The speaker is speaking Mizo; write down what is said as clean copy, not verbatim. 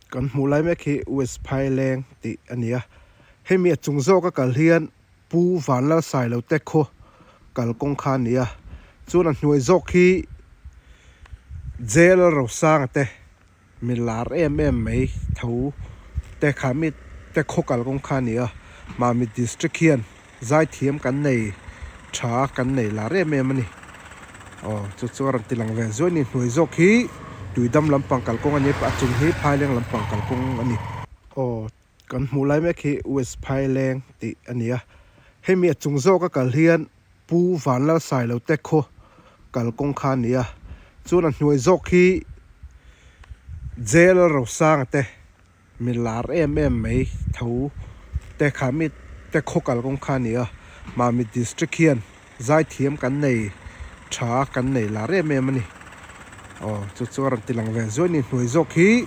Kan hmuh lai mek hi West Phaileng tih a ni a, hemi a chung zawk a kal hian Pu Vanlalsailo te khaw kalkawng kha a ni a, chuan a hnuai zawk hi Jail Rosanga te mi lar em em mai tho te kha mi te khaw kalkawng kha a ni a, Mami District hian zaithiam kan nei tha kan nei lar em em a ni. Aw chu chu a rawn ti lang ve zuai a ni hnuai zawk hi Tuidam lampang kalkawng a ni a chung hi Phaileng lampang kalkawng a ni. Aw. Kan hmuh lai mek hi West Phaileng tih a ni a, hemi a chung zawk a kal hian Pu Vanlalsailo te khaw kalkawng kha a ni a, chuan a hnuai zawk hi Jail Rosanga te mi lar em em mai tho te kha mi te khaw kalkawng kha a ni a, Mami District hian zaithiam kan nei tha kan nei lar em em a ni. Aw chu chu a rawn ti lang ve zuai a ni hnuai zawk hi.